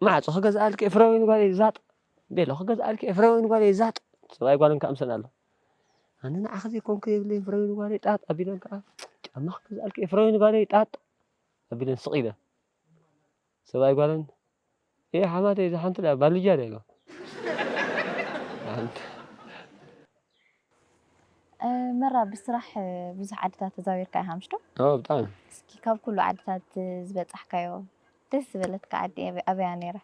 ማዕጾ ክገዝኣልኪ እየ፣ ፍረወይኒ ጓለይ ዛጥ። ቤሎ ክገዝኣልኪ እየ፣ ፍረወይኒ ጓለይ ዛጥ። ሰብኣይ ጓልን ከኣ ምሰን ኣሎ። ኣነ ንዓኺ ዘይኮንኩ የብለይን፣ ፍረወይኒ ጓለይ ጣጥ ኣቢለን ከኣ፣ ጫማ ክገዝኣልኪ እየ፣ ፍረወይኒ ጓለይ ጣጥ ኣቢለን ስቕ ኢለን። ሰብኣይ ጓለን፣ "ኤ ሓማተይ፣ እዛ ሓንቲ ደኣ ባልጃ ደኣ" ኢሎ። ሓንቲ። እ፣ መራ፣ ብስራሕ፣ እ፣ ብዙሕ ዓድታት ተዛዊርካ ኢኻ፣ ምሽ ዶ? ኣዎ፣ ብጣዕሚ። እስኪ፣ ካብ ኩሉ ዓድታት፣ እ፣ ዝበጻሕካዮ፣ ደስ ዝበለትካ ዓዲ ኣበ-፣ ኣበያ ነይራ?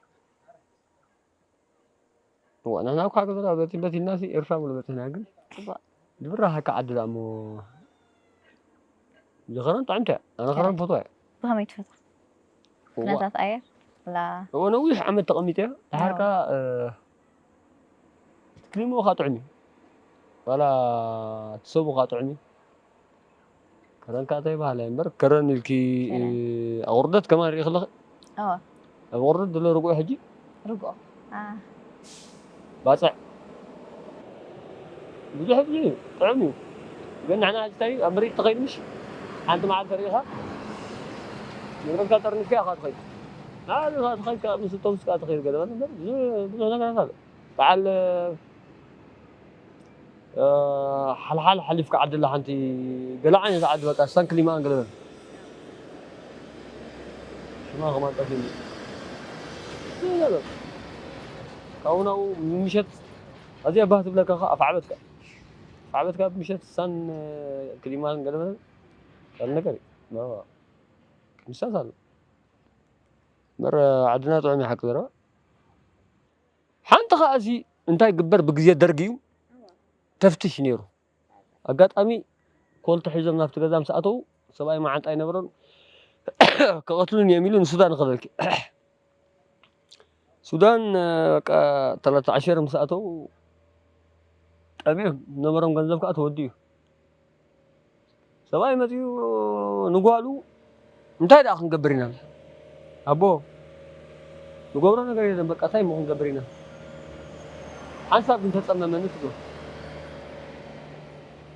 እዋ፣ ንሕና እኳ ሃገርና በቲ-፣ በቲናሲ ኤርትራ ሙሉ በቲና፣ ግን ጽቡቕ። ዝብራሃካ ዓዲ ደኣ እሞ፣ እዚ ኸረን ጥዕምቲ እያ። ኣነ ኸረን ከረን። ፈትዋ እየ። ብኸመይ ትፈትዋ? እዋ። ኩነታት ኣየር? ላ እዎ፣ ነዊሕ ዓመት ተቐሚጠ እየ። ድሓር እዎ። ከኣ፣ እ፣ እቲ ክሊምኡ ኸኣ ጥዑም እዩ። ዋላ እቲ ሰቡ ኸኣ ጥዑም እዩ። ከረን ከኣ እንታይ በሃላይ እምበር፣ ከረን ኢልኪ፣ ከረን። እ፣ ኣቑርደት ከማን ርኢ ከለኺ፣ እዎ። ኣብ ኣቑርደት ዘሎ ርግኦ ሕጂ? ርግኦ። አ። ባጽዕ። ብዙሕ ብዙሕ እዩ፣ ጥዑም እዩ። ግን ንሕና ሕጂ እንታይ እዩ፣ ኣብ መሬት ተኸይዱ ምሽ ሓንቲ መዓልቲ ርኢኻ፣ ንብረትካ ጠርኒፍካ ኢኻ ትኸይድ። ንዓኻ ትኸይድ፣ ካብ ምስ ኣውቶቡስ ከኣ ትኸይድ ገለ ማለት እምበር፣ ብዙ-፣ ብዙሕ ነገራት ኣሎ። በዓል፣ እ፣ ሓልሓል ሓሊፍካ ዓዲ ኣላ ሓንቲ ገለ ዓይነት ዓዲ፣ በቃ፣ ሳንክሊማን ገለ በል። ሽማ ከማን ጠፊእኒ። ገለ በል። ካብኡ ናብኡ ምሸት ኣዝያ ባህ ትብለካ ከኣ ኣፍዓበትካ። ኣፍዓበትካ ምሸት ሳን ክሊማን ገለ በለ። ካልእ ነገር እዩ። ማ-፣ ምሳት ኣሎ። እምበር ዓድና ጥዑም እዩ ሓቂ ዘረባ። ሓንቲ ኸኣ እዚ እንታይ ግበር ብግዜ ደርጊ እዩ ተፍትሽ ነይሩ። ኣጋጣሚ ኮልቶ ሒዞም ናብቲ ገዛ ምስ ኣተዉ ሰብኣይ መዓንጣ ኣይነበሮን። ክቐትሉኒ እዮም ኢሉ ንሱዳን ይኸደልኪ። ሱዳን፣ እ፣ በቃ ተለተ ዓሸር ምስ ኣተዉ ጠምዮም ዝነበሮም ገንዘብ ከኣ ተወዲኡ። ሰብኣይ መጺኡ ንጓሉ፣ "እንታይ ደኣ ክንገብር ኢና? ኣቦ፣ ንገብሮ ነገር የለን፣ በቃ እንታይ እሞ ክንገብር ኢና?" ሓንሳብ ግን ተጸመመኒ ትብሎ።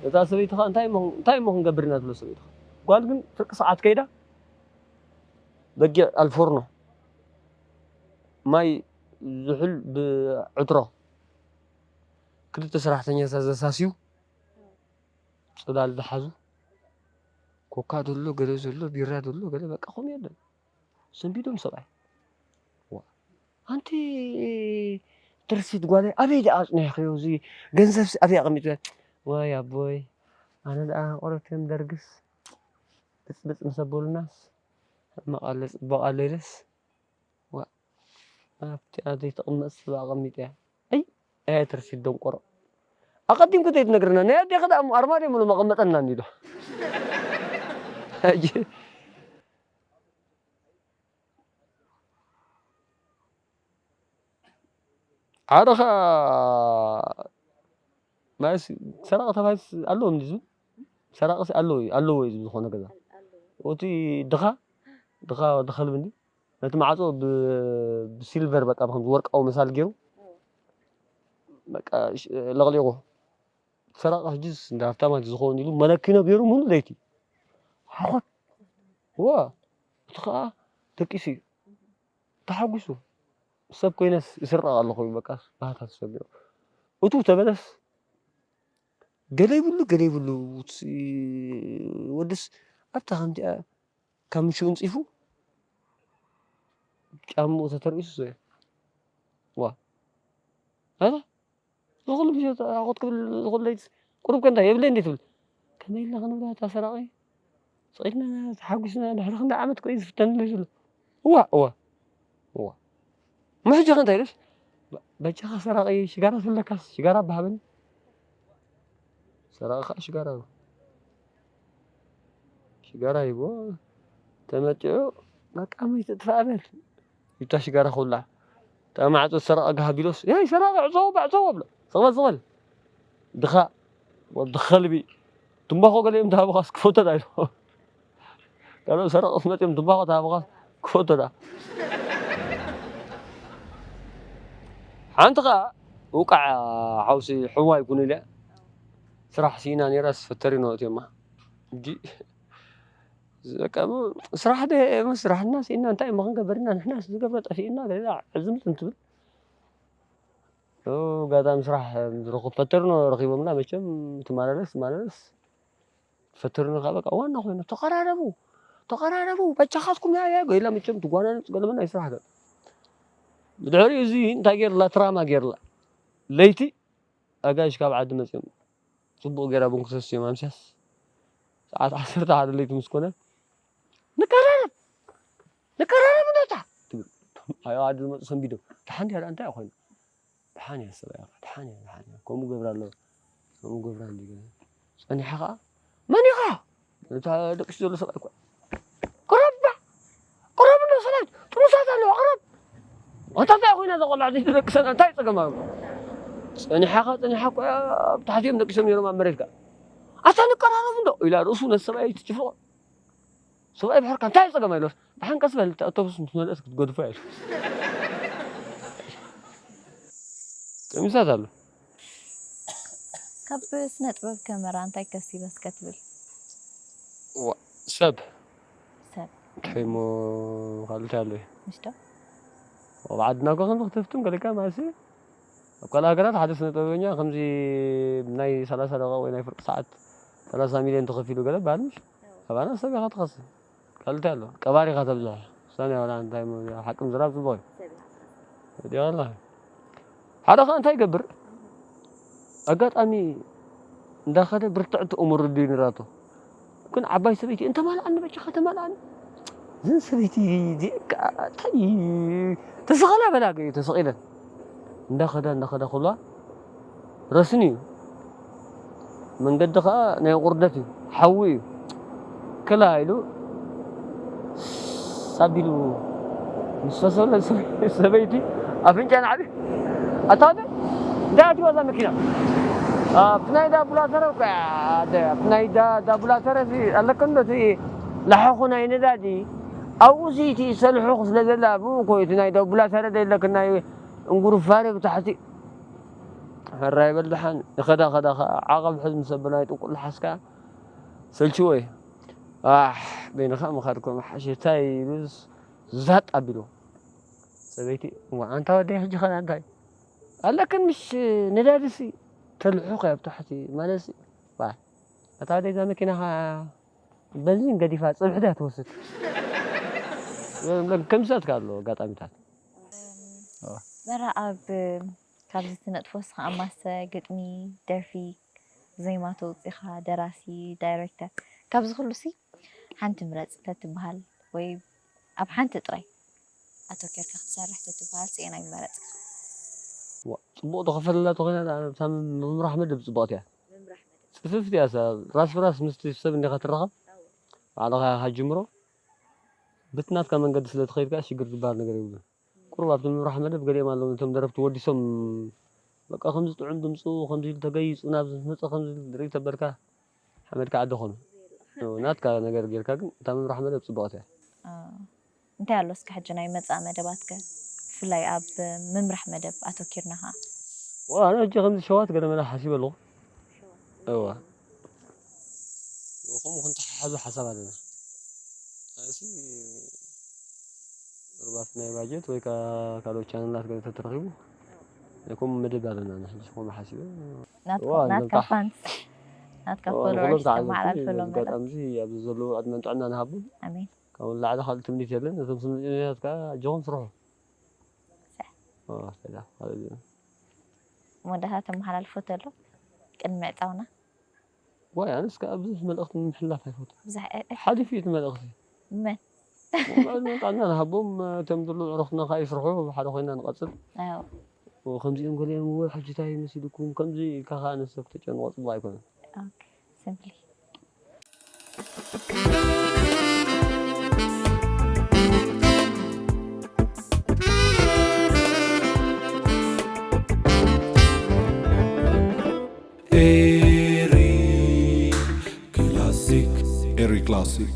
እታ ሰበይቲ ኸኣ፣ "እንታይ እሞ፣ እንታይ እሞ ክንገብር ኢና?" ትብሎ ሰበይቲ ኸኣ። ጓል ግን ፍርቂ ሰዓት ከይዳ፣ በጊዕ ኣልፎርኖ፣ ማይ ዝሑል ብዕትሮ፣ ክልተ ሰራሕተኛታት ዘሳስዩ፣ ጽላል ዝሓዙ፣ ኮካ ዘሎ፣ ገለ ዘሎ፣ ቢራ ዘሎ፣ ገለ በቃ ከምኡ የለን። ሰንቢዶም ሰብኣይ። ዋ፣ ኣንቲ ትርሲት ጓለይ፣ ኣበይ ደኣ ኣጽኒሕክዮ? እዚ ገንዘብሲ ኣበይ ኣቐሚጥክዮ? ዋይ ኣቦይ፣ ኣነ ደኣ ቆረብተን ደርግስ ብጽብጽ ምስ ኣበሉናስ፣ ሕማቕ ኣሎ ጽቡቕ ኣሎ ኢለስ፣ ዋ፣ ኣብቲኣ ዘይትቕመጥ ሰብ ኣቐሚጠያ። ኣይ፣ ኣያ ትርሲት ደንቆሮ። ኣቐዲምኪ ዘይትነግርና፣ ናይ ኣዴኺ ደኣ እሞ ኣርማድዮ ምሉ መቐመጠና እንዲዶ። ኣየ። ሓደ ኸኣ ማለትስ ሰራቒ ተባሂሉስ ኣለዎም ድዩ ዝብል? ሰራቒስ ኣለዎ እዩ፣ ኣለዎ እዩ ዝብል ዝኾነ ገዛ። እቲ ድኻ፣ ድኻ ወዲ ከልቢ እንዲ ነቲ ማዕጾ ብ-፣ ብሲልቨር በቃ ብኸምዚ ወርቃዊ መሳል ገይሩ በቃ ሽ-፣ ለቕሊቑ። ሰራቂ ሕጅስ እንዳ ሃብታማት ዝኸውን ኢሉ መለኪኖ ገይሩ ሙሉእ ለይቲ ሓኾት። ዋ፣ እቲ ኸኣ ደቂሱ እዩ። ተሓጒሱ። ሰብ ኮይነስ ይስረቕ ኣለኹ እዩ በቃ፣ ባህታ ተሰሚዑ። እቱ ተበለስ ገለ ይብሉ፣ ገለ ይብሉ። እቲ ወድስ ኣብታ ከምቲኣ ካብ ምቹ እንጺፉ ጫምኡ ተተርኢሱ ዘ-፣ ዋ። ኣታ ዝኹሉ ምሸት ኣኾት ክብል ዝኹሉ ለይትስ ቁሩብ ከ እንታይ የብለይ እንዴ ትብል? ከመይ ኢልና ክንብላ እታ ሰራቒ? ስቒልና ተሓጒስና ድሕሪ ክንደይ ዓመት እኮ እዩ ዝፍተነሉ ዘሎ። እዋ፣ እዋ፣ እዋ። እሞ ሕጂ ከ እንታይ ኢለስ? በ-፣ በጃኻ ሰራቒ ሽጋራ ትብለካስ ሽጋራ ኣባሃበኒ። ሰራቒ ኸዓ ሽጋራ እዩ። ሽጋራ ሂቦ ተመጢዑ በቃ መይቱ ጥፋእ በል። ይታ ሽጋራ ክውላዕ። እታ ማዕጾ ሰራቒ ጋህ ቢሎስ፣ "ያይ ሰራቒ ዕጸው፣ ዕጸው" ኣብሎ። ስቕ በል፣ ስቕ በል። ድኻ ወዲ ኸልቢ። ትምባኾ ገለ እዮም ተሃብኻስ ክፈቶ ዳ ኢሉ። ካልኦት ሰረቕት መጺኦም ትምባኾ ተሃብኻስ ክፈቶ ዳ። ሓንቲ ኸኣ ውቃዕ ሓውሲ ሕዋ ይኩን ኢለ ስራሕ ስኢና ነይራስ ፈተሪኖ እትዮማ። እንጂ በቃ፣ እሞ ስራሕ ደ-፣ እሞ ስራሕና ስኢና እንታይ እሞ ክንገብር ኢና? ንሕናስ ዝገብሮ ጠፊእና፣ ገዛ ዕዝምት እንትብል። ኦ፣ ኣጋጣሚ ስራሕ ዝረኽብ ፈተርኖ ረኺቦምና፣ መቸም ትመላለስ፣ ትመላለስ። ፈተርኖ ከኣ በቃ ዋና ኮይኑ፣ "ተቐራረቡ፣ ተቐራረቡ፣ በጃኻትኩም፣ ያ፣ ያ" ኢላ መቸም ትጓናንጽ ገለመና ናይ ስራሕ ገ-፣ ብድሕሪኡ እዚ እንታይ ገይርላ? ትራማ ገይርላ። ለይቲ ኣጋይሽ ካብ ዓዲ መጺኦም ጽቡቕ ገይራ ቡን ክሰትዮም ኣምስያስ፣ ሰዓት ዓሰርተ ሓደ ለይቲ ምስ ኮነ፣ "ንቀራረብ! ንቀራረብ እንዶ እታ!" ትብል። ኣዮ ዓዲ ዝመጹ ሰንቢዶም። ደሓን ድያ ደኣ እንታይ ኮይና? ደሓን እያ ሰብኣያ፣ ደሓን እያ፣ ደሓን እያ። ከምኡ ገብራ ኣለዋ። ከምኡ ገብራ እንዲ ገለ። ጸኒሓ ኸኣ፣ "መን ኢኻ?" እታ ደቂሱ ዘሎ ሰብኣይ እኳ፣ "ቅረብ እባ! ቅረብ እንዶ ሰብኣይ! ጥሙሳት ኣለዋ፣ ቅረብ!" ኣንታ እንታይ ኮይና እዛ ቆልዓ ዘይትደቅሰና? እንታይ ጸገማ? ጸኒሓ ኸኣ ጸኒሓ እኳ ኣብ ታሕቲ እዮም ደቂሶም ነይሮም ኣብ መሬት ከኣ። "ኣታ ንቀራረብ እንዶ!" ኢላ ርእሱ ነቲ ሰብኣይ ትጭፍልቖ። ሰብኣይ ብሕርካ፣ "እንታይ ጸገም ኣይብሎስ፣ ደሓን ቀስ በል፣ እታ ኣውቶቡስ ምስ መለስ ክትገድፎ" እያ ኢሉ። ቀሚሳት ኣሎ። ካብ ስነ ጥበብ ከመራ እንታይ ከሲበ እስከ ትብል? ዋ፣ ሰብ። ሰብ። እንታይ እሞ ካልእ እንታይ ኣሎ እዩ? ምሽ ዶ? ኣብ ዓድና እኮ ከምዚ ክትፍትም ገለካ ማለት እዩ። ኣብ ካልእ ሃገራት ሓደ ስነ ጥበበኛ ከምዚ ናይ ሰላሳ ደቂቕ ወይ ናይ ፍርቂ ሰዓት ሰላሳ ሚልዮን ተኸፊሉ ገለ በሃል ምሽ? ኣዎ። ኣባና ሰብ ኢኻ ትኸስብ። ካልእ እንታይ ኣሎ? ቀባሪ ኢኻ ተብዝሕ። ውሳኔ ዋላ እንታይ ሞ-፣ ሓቂ ምዝራብ ጽቡቕ እዩ። ሰብ ኢኻ ትኸስብ። ወዲያ ዋላ። ሓደ ኸኣ እንታይ ይገብር? ኣጋጣሚ እንዳኸደ ብርትዕቲ እሙር ድዩ ንራቶ። ግን ዓባይ ሰበይቲ፣ "እንተማልኣኒ በጃኻ ተማልኣኒ። እዘን ሰበይቲ እዚኣ ከኣ እንታይ ተስቐላ በላ ገዩ ተስቒለን." እንዳኸዳ፣ እንዳኸዳ ከሎ ረስኒ እዩ። መንገዲ ኸኣ ናይ ቁርደት እዩ። ሓዊ እዩ። ክላ ኢሉ ሳቢሉ ምስ ፈሰለ ሰበ-፣ ሰበይቲ ኣፍንጫ ናዕቢ። ኣታ ወደ እንታይ ኣትዋ እዛ መኪና? ኣብቲ ናይ ዳቡላተረ እኮ እያ፣ ኣደ፣ ኣብቲ ናይ ዳ-፣ ዳቡላተረ እዚ ኣለከ እንዶ እቲ ላሕኹ ናይ ነዳዲ፣ ኣብኡ እዚ እቲ ሰልሑ ስለ ዘላ፣ ኣብኡ እኮ እዩ እቲ ናይ ዳቡላተረ ዶ የለክን ናይ እንጉርፋሪ ብታሕቲ። ሕራይ በል ደሓን፣ ይኸዳ ኸዳ ኸዓ ዓቐብ ሕዝ ምስ ኣበናይ ጥንቁል ለሓስካ ሰልችዎ እዩ። ኣሕ፣ በይንኻ ምኻድ እኮ መሓሸ፣ ታይ ኢሉስ ዛጥ ኣቢሉ። ሰበይቲ፣ "እዋ፣ ኣንታ ወደይ፣ ሕጂ ኸ እንታይ ኣለክን? ምሽ ነዳዲሲ ተልሑ ኸ ኣብ ታሕቲ ማለትሲ?" ዋ፣ ኣታ ወደይ፣ እዛ መኪናኻ በንዚን ገዲፋ፣ ጽብሒ ድያ ትወስድ? ከምዚታት ከ ኣሎ ኣጋጣሚታት። እዋ። መራ፣ ኣብ ካብዚ ትነጥፎ እስኻ ኣብ ማስተ፣ ግጥሚ፣ ደርፊ፣ ዜማ ተውጺኻ፣ ደራሲ፣ ዳይሬክተር፣ ካብዚ ኩሉሲ ሓንቲ ምረጽ ተትበሃል ወይ ኣብ ሓንቲ ጥራይ ኣተኮርካ ክትሰርሕ ተትበሃል፣ ጽየናይ ምመረጽካ? ዋ፣ ጽቡቕ ተኸፈለላ ተኾይና፣ እታ ምምራሕ መደብ ጽቡቕቲ እያ። ምምራሕ መደብ። ጽፍፍቲ እያ፣ ሰብ ራስ ብራስ ምስቲ ሰብ እንዲኻ ትራኸብ፣ ኣዎ። ባዕልኻ ኢኻ ጅምሮ፣ ብቲ ናትካ መንገዲ ስለ ትኸይድ ከኣ ሽግር ዝበሃል ነገር የብሉን። ቁሩብ ኣብቲ ምምራሕ መደብ ገሊኦም ኣለዉ፣ ነቶም ደረፍቲ ወዲሶም፣ በቃ፣ ከምዚ ጥዑም ድምጹ፣ ከምዚ ኢሉ ተገይጹ፣ ናብዚ መጸ፣ ከምዚ ኢሉ ርኢ ተበልካ፣ ሓመድካ ዓዲ ኾኑ። ናትካ ነገር ጌርካ ግን፣ እታ ምምራሕ መደብ ጽቡቕቲ እያ። እ፣ እንታይ ኣሎ እስከ ሕጂ ናይ መጻኢ መደባትከ? ብፍላይ ኣብ ምምራሕ መደብ ኣተኪርና ኸኣ። ዋ፣ ኣነ ሕጂ ከምዚ ሸዋት ገለ መለ ሓሲበ ኣለኹ። እዋ። ከምኡ ክንተሓሓዙ ሓሳብ ኣለና። እዚ ርባት ናይ ባጀት ወይ ከኣ ካልኦት ቻነላት ገለ ተተረኺቡ፣ ከምኡ መደብ ኣለና ንሕጂ ከምኡ ሓሲበ። ናትካ እዋ፣ ናትካ ንብቃዕ። ፋንስ ናትካ እዋ፣ ፎሎወርስ ንኹሎም ተዓዘብቲ ተመሓላልፈሎም በዚ መደብ። ኣጋጣሚ እዚ ኣብዚ ዘለዉ ዕድመን ጥዕናን ይሃቦም። ኣሜን። ካብኡ ንላዕሊ ካልእ ትምኒት የለን። ነቶም ስምዒት ከኣ ኣጆኹም ስርሑ። ሰ- እዋ፣ ሰላም። ካልእ የለን። መወዳእታ ተመሓላልፎ ተሎ ቅድሚ ምዕጻውና። ዋይ፣ ኣነስ ከኣ ብዙሕ መልእኽቲ ምምሕልላፍ ኣይፈቱን። ብዙሕ እ- እ- ሓሊፉ እዩ እቲ መልእኽቲ። መን ዕድመን ጥዕናን ይሃቦም፣ እቶም ዘለዉ ኣዕሩኽትና ከኣ ይስርሑ፣ ብሓደ ኮይና ንቐጽል። ኣዎ። ከምዚኦም ገሊኦም እወ ሕጂ እንታይ መሲልኩም ከምዚ ኢልካ ከኣ ንሰብ ክተጨንቖ ጽቡቕ ኣይኮነን። ኦኬ። ሲምፕሊ Eri Classic. Eri Classic.